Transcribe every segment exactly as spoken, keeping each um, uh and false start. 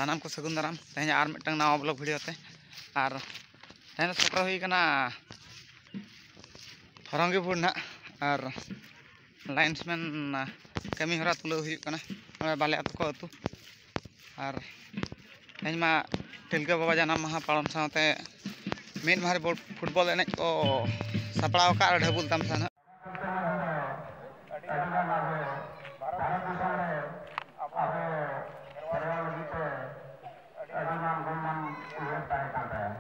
ᱥᱟᱱᱟᱢ ᱠᱚ ᱥᱟᱹᱜᱩᱱ ᱫᱟᱨᱟᱢ ᱛᱮᱦᱮᱧ ᱟᱨ ᱢᱤᱫᱴᱟᱝ ᱱᱟᱣᱟ ᱵᱞᱚᱜ ᱵᱷᱤᱰᱤᱭᱳ ᱛᱮ᱾ ᱟᱨ ᱛᱮᱦᱮᱧ ᱫᱚ ᱥᱮᱴᱮᱨ ᱦᱩᱭ ᱠᱟᱱᱟ ᱦᱚᱨᱚᱝᱜᱤᱯᱩᱨ ᱱᱟᱦᱟᱜ, ᱟᱨ ᱞᱟᱭᱤᱱᱥᱢᱮᱱ ᱠᱟᱹᱢᱤ ᱦᱚᱨᱟ ᱛᱩᱞᱟᱹᱣ ᱦᱩᱭᱩᱜ ᱠᱟᱱᱟ ᱱᱚᱰᱮ ᱵᱟᱞᱮ ᱟᱹᱛᱩ ᱠᱚ ᱟᱹᱛᱩ᱾ ᱟᱨ ᱛᱮᱦᱮᱧ ᱢᱟ ᱴᱤᱞᱠᱟᱹ ᱵᱟᱵᱟ ᱡᱟᱱᱟᱢ ᱢᱟᱦᱟ ᱯᱟᱞᱚᱱ ᱥᱟᱶᱛᱮ ᱢᱤᱫ ᱢᱟᱦᱟ ᱨᱮ ᱵᱚᱞ, ᱯᱷᱩᱴᱵᱚᱞ ᱮᱱᱮᱡ ᱠᱚ ᱥᱟᱯᱲᱟᱣ ᱟᱠᱟᱫ ᱰᱷᱟᱹᱵᱩᱞ ᱛᱟᱢᱥᱟ ᱱᱟᱦᱟᱜ᱾ ᱟᱹᱰᱤᱜᱟᱱ ᱟᱵᱚ ᱵᱷᱟᱨᱚᱛ ᱫᱤᱥᱚᱢ ᱨᱮ ᱟᱵᱚ ᱠᱷᱮᱨᱣᱟᱲ ᱞᱟᱹᱜᱤᱫ ᱛᱮ ᱟᱹᱰᱤ ᱢᱟᱨᱟᱝ ᱜᱩᱱᱢᱟᱱ ᱩᱭᱦᱟᱹᱨ ᱛᱟᱦᱮᱸ ᱠᱟᱱ ᱛᱟᱭᱟ᱾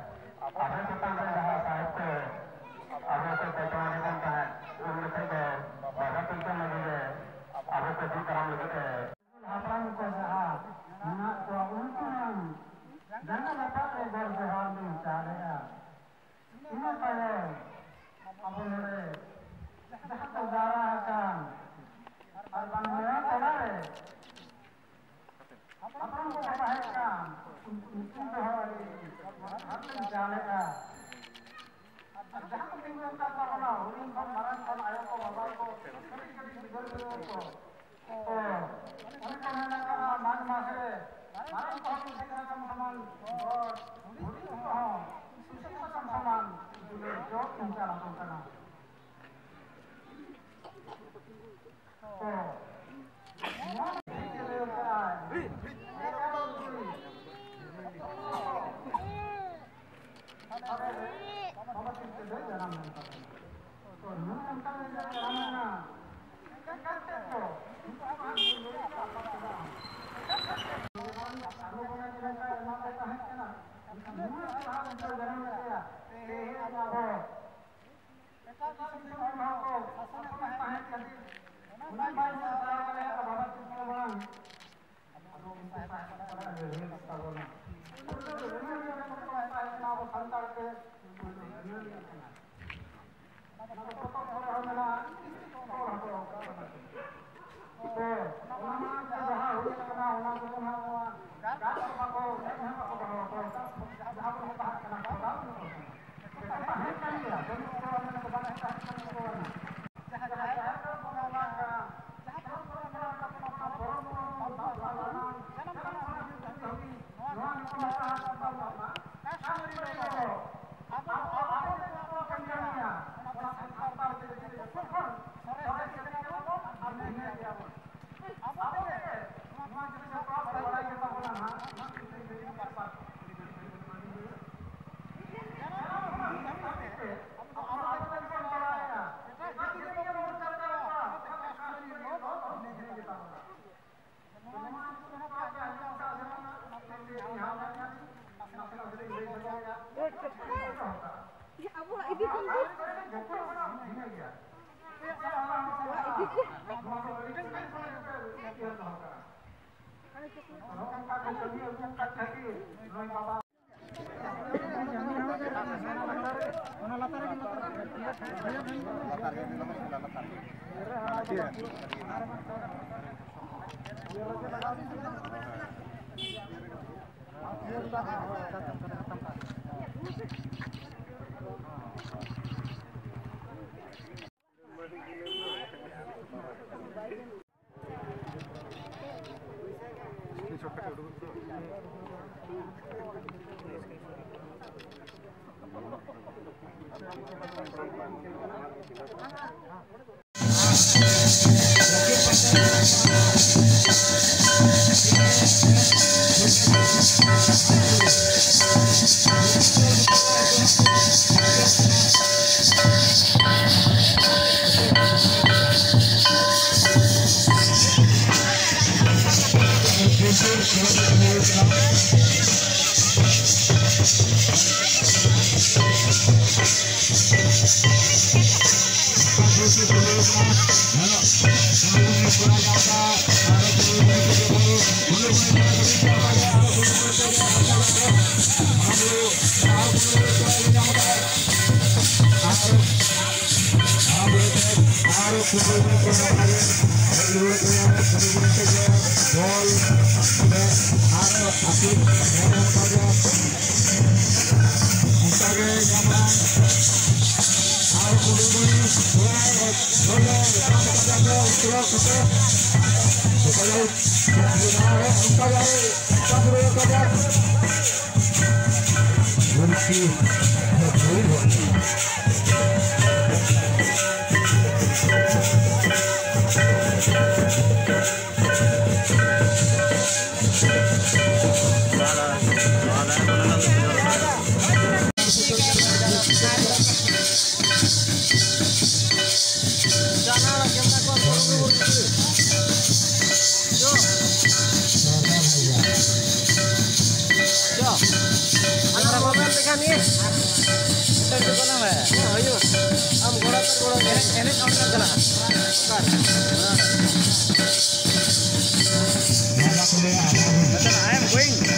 ᱟᱵᱚ ᱪᱮᱛᱟᱱ ᱨᱮ ᱡᱟᱦᱟᱸ ᱥᱟᱦᱤᱛᱛᱚ ᱟᱵᱚ ᱠᱚ ᱠᱚᱪᱞᱚᱱ ᱠᱟᱱ ᱛᱟᱦᱮᱸᱫ, ᱩᱱ ᱡᱚᱠᱷᱚᱱ ᱫᱚ ᱵᱟᱵᱟ ᱛᱤᱞᱠᱟᱹ ᱢᱟᱹᱡᱷᱤ ᱜᱮ ᱟᱵᱚ ᱠᱚ ᱤᱫᱤ ᱫᱟᱨᱟᱢ ᱞᱟᱹᱜᱤᱫ ᱛᱮ ᱦᱟᱯᱲᱟᱢ ᱠᱚ ᱡᱟᱦᱟᱸ ᱢᱮᱱᱟᱜ ᱠᱚᱣᱟ, ᱩᱱᱠᱩ ᱦᱚᱸ ᱡᱟᱸᱜᱟ ᱞᱟᱛᱟᱨ ᱨᱮ ᱜᱚᱰ ᱡᱚᱦᱟᱨ ᱞᱤᱧ ᱪᱟᱞᱮᱜᱼᱟ᱾ ᱤᱱᱟᱹ ᱛᱟᱭᱚᱢ ᱟᱵᱚ ᱱᱚᱰᱮ ᱡᱟᱦᱟᱸ ᱠᱚ ᱡᱟᱣᱨᱟ ᱟᱠᱟᱱ ᱟᱨ ᱵᱟᱝ ᱱᱚᱣᱟ ᱴᱚᱞᱟ ᱨᱮ ᱦᱟᱯᱲᱟᱢ ᱠᱚ ᱛᱟᱦᱮᱸ ᱠᱟᱱ, ᱩᱱᱠᱩ ᱧᱩᱛᱩᱢ ᱫᱚᱦᱚ ᱟᱹᱰᱤ ᱦᱟᱨ ᱞᱤᱧ ᱪᱟᱞᱮᱜᱼᱟ᱾ ᱟᱨ ᱡᱟᱦᱟᱸ ᱠᱚ ᱛᱤᱸᱜᱩ ᱟᱠᱟᱫ ᱛᱟᱵᱚᱱᱟ, ᱦᱩᱰᱤᱧ ᱠᱷᱚᱱ ᱢᱟᱨᱟᱝ ᱠᱷᱚᱱ ᱟᱭᱳ ᱠᱚ, ᱵᱟᱵᱟ ᱠᱚ, ᱠᱟᱹᱴᱤᱡ ᱠᱟᱹᱴᱤᱡ ᱜᱤᱫᱟᱹᱨ ᱯᱤᱫᱟᱹᱨ ᱠᱚ, ᱠᱚ, ᱚᱱᱮ ᱠᱚ ᱢᱮᱱ ᱟᱠᱟᱫᱼᱟ, ᱢᱟᱜᱽ ᱢᱟᱥ ᱨᱮ ᱢᱟᱨᱟᱝ ᱠᱚᱦᱚᱸ ᱥᱩᱥᱤ ᱥᱟᱠᱟᱢ ᱥᱚᱢᱟᱱ ᱜᱚᱲ, ᱦᱩᱰᱤᱧ ᱠᱚᱦᱚᱸ ᱥᱩᱥᱤ ᱥᱟᱠᱟᱢ ᱥᱚᱢᱟᱱ ᱫᱩᱞᱟᱹᱲ ᱡᱚ ᱤᱧ ᱪᱟᱞ ᱟᱠᱚ ᱠᱟᱱᱟ᱾ ᱠᱚ, ᱱᱚᱣᱟ ᱴᱷᱤᱠ ᱜᱮ ᱞᱟᱹᱭ ᱟᱠᱟᱫᱼᱟᱭ᱾ ᱵᱟᱵᱟ ᱛᱤᱞᱠᱟᱹ ᱫᱚᱭ ᱡᱟᱱᱟᱢ ᱞᱮᱱ ᱛᱟᱵᱚᱱᱟ᱾ ᱛᱚ, ᱱᱩᱭ ᱚᱱᱠᱟ ᱞᱮᱠᱟ ᱡᱟᱱᱟᱢ ᱞᱮᱱᱟ᱾ ᱮᱱᱠᱷᱟᱱ ᱪᱮᱫ ᱠᱚ? ᱩᱱᱠᱩ ᱦᱚᱸ ᱵᱟᱝ ᱠᱚ ᱞᱟᱹᱭ ᱠᱟᱜᱼᱟ, ᱟᱯᱟᱛ ᱠᱚᱫᱚ᱾ ᱟᱵᱚ ᱵᱚᱱ ᱧᱮᱞ ᱠᱟᱜᱼᱟ, ᱮᱢᱟ ᱠᱚ ᱛᱟᱦᱮᱸ ᱠᱟᱱᱟ᱾ ᱮᱱᱠᱷᱟᱱ ᱱᱩᱭ ᱡᱟᱦᱟᱸ ᱞᱮᱠᱟ ᱡᱟᱱᱟᱢ ᱞᱮᱫᱮᱭᱟ, ᱛᱮᱦᱮᱧ ᱟᱵᱚ ᱮᱴᱟᱜ ᱫᱤᱥᱚᱢ ᱨᱮᱱ ᱦᱚᱲ ᱠᱚ ᱥᱟᱥᱚᱱᱮᱫ ᱛᱟᱦᱮᱸᱫ ᱠᱷᱟᱹᱛᱤᱨ, ᱚᱱᱟ ᱵᱟᱭ ᱧᱮᱞ ᱫᱟᱲᱮ ᱠᱟᱫᱟ ᱵᱟᱵᱟ ᱛᱤᱞᱠᱟᱹ ᱢᱟᱨᱟᱝ᱾ ᱟᱫᱚ ᱩᱱᱠᱩ ᱥᱟᱦᱮᱵᱽ ᱠᱚ ᱛᱟᱞᱟ ᱨᱮ ᱞᱟᱹᱲᱦᱟᱹᱭ ᱞᱮᱫ ᱛᱟᱵᱚᱱᱟ᱾ ᱯᱩᱭᱞᱩ ᱨᱮ ᱞᱟᱹᱲᱦᱟᱹᱭ ᱞᱮᱫ ᱛᱟᱵᱚᱱᱟ ᱟᱵᱚ ᱥᱟᱱᱛᱟᱲ ᱛᱮ, ᱯᱩᱭᱞᱩ ᱨᱮ ᱞᱟᱹᱲᱦᱟᱹᱭ ᱞᱮᱫ ᱛᱟᱵᱚᱱᱟ᱾ ᱚᱱᱟ ᱫᱚ ᱯᱚᱛᱚᱵ ᱠᱚᱨᱮ ᱦᱚᱸ ᱢᱮᱱᱟᱜᱼᱟ, ᱚᱞ ᱦᱚᱴᱚ ᱠᱟᱜᱼᱟ᱾ ᱛᱚ, ᱚᱱᱟ ᱢᱟ ᱡᱟᱦᱟᱸ ᱦᱩᱭ ᱟᱠᱟᱱᱟ, ᱚᱱᱟ ᱠᱚᱫᱚ ᱱᱟᱦᱟᱜ ᱱᱚᱣᱟ ᱜᱟᱲ ᱵᱟᱠᱚ, ᱢᱮᱫ ᱦᱚᱸ ᱵᱟᱠᱚ ᱫᱚᱦᱚ ᱦᱚᱴᱚ ᱠᱟᱜᱼᱟ᱾ ᱡᱟᱦᱟᱸ ᱵᱚᱱ ᱢᱮᱛᱟᱜ ᱠᱟᱱᱟ ᱠᱷᱚᱫᱟ, ᱚᱱᱟ ᱠᱚ ᱠᱟᱱᱟ᱾ ᱛᱟᱦᱮᱸ ᱠᱟᱱ ᱜᱮᱭᱟ, ᱵᱟᱹᱱᱩᱜ ᱠᱚᱣᱟ ᱢᱮᱱᱛᱮ ᱵᱟᱝ ᱛᱟᱦᱮᱸ ᱠᱟᱱ ᱛᱟᱠᱚᱣᱟ᱾ ᱡᱟᱦᱟᱸ ᱡᱟᱦᱮᱨ ᱜᱟᱲ ᱵᱚᱱ ᱵᱚᱸᱜᱟ ᱠᱟᱱᱟ, ᱡᱟᱦᱟᱸ ᱯᱚᱨᱚᱵᱽ ᱯᱚᱨᱚᱵᱽ ᱵᱚᱱ ᱵᱟᱯᱞᱟ ᱠᱟᱱᱟ, ᱡᱟᱱᱟᱢ ᱠᱷᱚᱱᱟᱜ ᱜᱩᱡᱩᱜ ᱫᱷᱟᱹᱵᱤᱡ ᱟᱵᱚᱣᱟᱜ ᱤᱫᱤ ᱠᱚ ᱚᱲᱟᱜ ᱤᱫᱤ ᱠᱚ ᱦᱟᱱᱟ ᱢᱳᱵᱟᱭᱤᱞ ᱛᱮᱠᱷᱟᱱ ᱜᱮ᱾ ᱦᱮᱸ, ᱦᱩᱭᱩᱜᱼᱟ᱾ ᱟᱢ ᱜᱚᱲᱚ ᱯᱮ, ᱜᱚᱲᱚ ᱯᱮ᱾ ᱮᱱᱮᱡ, ᱮᱱᱮᱡ ᱚᱸᱰᱮ ᱪᱟᱞᱟᱜᱼᱟ᱾ ᱱᱤᱛᱚᱜ I am going.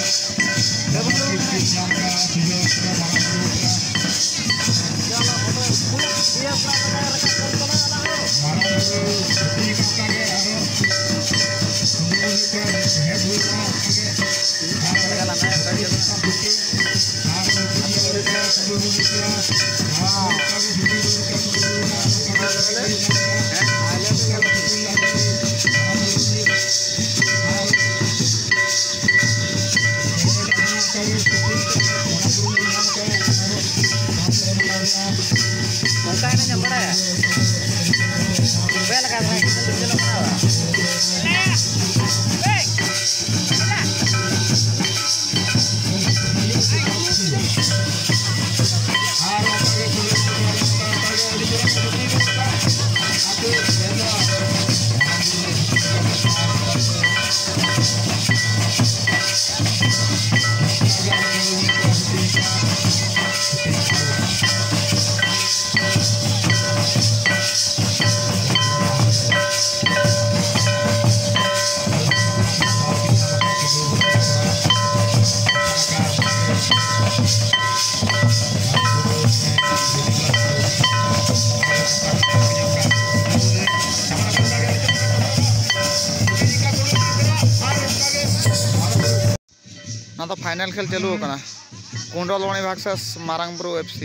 ᱚᱱᱠᱟ ᱮᱱᱮᱡ ᱮᱢ ᱵᱟᱲᱟᱭᱟ? ᱪᱮᱫ ᱞᱮᱠᱟ ᱫᱷᱟᱨᱟ ᱠᱷᱮᱞ ᱪᱟᱹᱞᱩᱜ ᱠᱟᱱᱟ? ᱱᱚᱣᱟ ᱫᱚ final ᱠᱷᱮᱞ ᱪᱟᱹᱞᱩ ᱟᱠᱟᱱᱟ, ᱠᱩᱸᱰᱚᱞᱢᱚᱬᱤ versus ᱢᱟᱨᱟᱝ ᱵᱩᱨᱩ FC᱾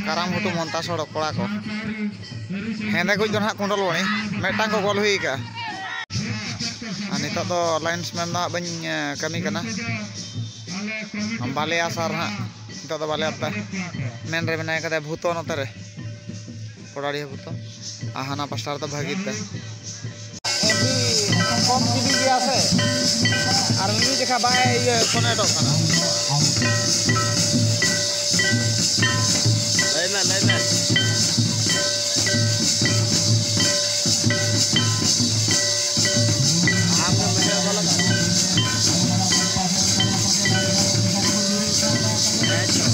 ᱠᱟᱨᱟᱢ ᱜᱷᱩᱴᱩ ᱢᱚᱱᱛᱟᱥᱚᱲ ᱠᱚᱲᱟ ᱠᱚ᱾ ᱦᱮᱸᱫᱮ ᱠᱚ ᱫᱚ ᱱᱟᱦᱟᱜ ᱠᱩᱸᱰᱚᱞᱢᱚᱬᱤ, ᱢᱤᱫᱴᱟᱝ ᱠᱚ ᱜᱳᱞ ᱦᱩᱭ ᱟᱠᱟᱜᱼᱟ᱾ ᱟᱨ ᱱᱤᱛᱚᱜ ᱫᱚ linesman ᱫᱚ ᱦᱟᱸᱜ ᱵᱟᱹᱧ, ᱮ, ᱠᱟᱹᱢᱤ ᱠᱟᱱᱟ᱾ ᱵᱟᱞᱮ ᱟᱥᱟᱨ ᱦᱟᱸᱜ, ᱱᱤᱛᱚᱜ ᱫᱚ ᱵᱟᱞᱮ ᱟᱥᱟᱨ᱾ ᱢᱮᱱ ᱨᱮ ᱢᱮᱱᱟᱭ ᱠᱟᱫᱟ ᱵᱷᱩᱛᱚ ᱱᱚᱛᱮ ᱨᱮ, ᱯᱚᱲᱟᱲᱤᱭᱟᱹ ᱵᱷᱩᱛᱚ, ᱟᱨ ᱦᱟᱱᱟ ᱯᱟᱥᱴᱟ ᱨᱮᱫᱚ ᱵᱷᱟᱹᱜᱤ ᱛᱮ᱾ ᱮᱢᱱᱤ ᱠᱚᱢ ᱡᱤᱵᱤ ᱜᱮᱭᱟ ᱥᱮ, ᱟᱨ ᱢᱤᱢᱤ ᱡᱚᱠᱷᱟ ᱵᱟᱭ ᱤᱭᱟᱹ ᱠᱚᱱᱮᱠᱴᱚᱜ ᱠᱟᱱᱟ᱾ ᱞᱟᱹᱭ ᱢᱮ, ᱞᱟᱹᱭ ᱢᱮ᱾ ᱟᱢ ᱜᱮ ᱵᱷᱤᱰᱤᱭᱳ ᱠᱚᱞ ᱟᱠᱟᱫ? ᱦᱮᱸ ᱪᱚ᱾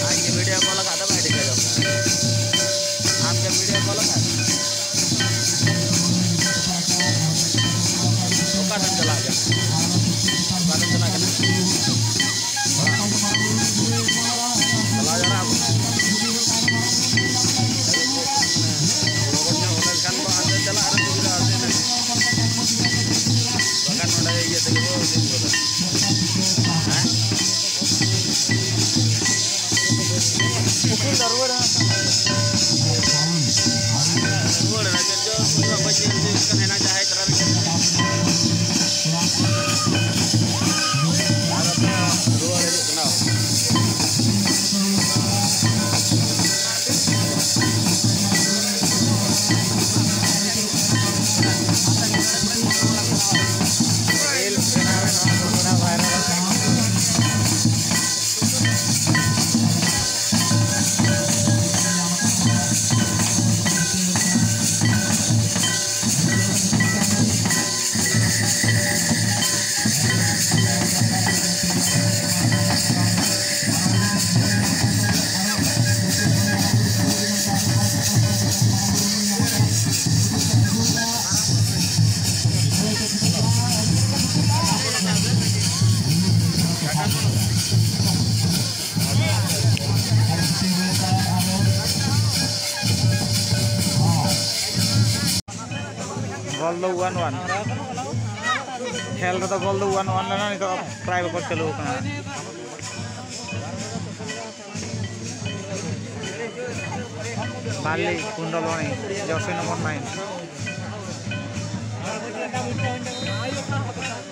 ᱟᱡ ᱜᱮ ᱵᱷᱤᱰᱤᱭᱳ ᱠᱚᱞ ᱟᱠᱟᱫ ᱫᱚ ᱵᱟᱭ ᱴᱷᱤᱠᱟᱹ ᱡᱚᱝ ᱠᱟᱱᱟ᱾ ᱟᱢ ᱜᱮ ᱵᱷᱤᱰᱤᱭᱳ ᱠᱚᱞ ᱟᱠᱟᱫ? ᱚᱠᱟ ᱥᱮᱫ ᱪᱟᱞᱟᱜ ᱠᱟᱱᱟ? ᱚᱠᱟ ᱥᱮᱫ ᱪᱟᱞᱟᱜ ᱠᱟᱱᱟ? ᱪᱟᱞᱟᱣ ᱡᱟᱣᱨᱟᱜ ᱟᱵᱚᱱ᱾ ᱞᱚᱜᱚᱱ ᱧᱚᱜ ᱞᱮᱱᱠᱷᱟᱱ ᱫᱚ ᱦᱟᱱᱛᱮ ᱪᱟᱞᱟᱜ ᱨᱮ ᱥᱩᱵᱤᱫᱷᱟ ᱦᱩᱭᱩᱜᱼᱟ᱾ ᱵᱟᱠᱷᱟᱱ ᱱᱚᱰᱮ ᱤᱭᱟᱹ ᱛᱮᱜᱮ ᱵᱚ ᱩᱰᱩᱠ ᱜᱚᱫᱟ᱾ ᱦᱮᱸ? ᱩᱠᱤᱞ ᱫᱚ ᱨᱩᱣᱟᱹᱲ ᱮᱱᱟ᱾ ᱨᱩᱣᱟᱹᱲ ᱮᱱᱟ, ᱪᱮᱫ ᱪᱚ ᱩᱱᱤ ᱢᱟ ᱵᱟᱹᱧ ᱧᱮᱞ ᱛᱤᱭᱳᱜ ᱠᱟᱱ, ᱮᱱᱟᱝ ᱡᱟᱦᱟᱸᱭ ᱛᱟᱨᱟ ᱨᱮᱜᱮ᱾ ᱟᱫᱚ ᱨᱩᱣᱟᱹᱲ ᱦᱤᱡᱩᱜ ᱠᱟᱱᱟ᱾ ᱜᱳᱞ ᱫᱚ ᱚᱣᱟᱱ ᱚᱣᱟᱱ᱾ ᱠᱷᱮᱞ ᱨᱮᱫᱚ ᱜᱳᱞ ᱫᱚ ᱚᱣᱟᱱ ᱚᱣᱟᱱ ᱞᱮᱱᱟ, ᱱᱤᱛᱚᱜ ᱴᱨᱟᱭ ᱵᱮᱠᱟᱨ ᱪᱟᱹᱞᱩ ᱟᱠᱟᱱᱟ᱾ ᱵᱟᱞᱤ ᱠᱩᱱᱰᱚᱞᱚᱱᱤ, ᱡᱟᱨᱥᱤ ᱱᱚᱢᱵᱚᱨ ᱱᱟᱭᱤᱱ᱾ Ayo, Kak.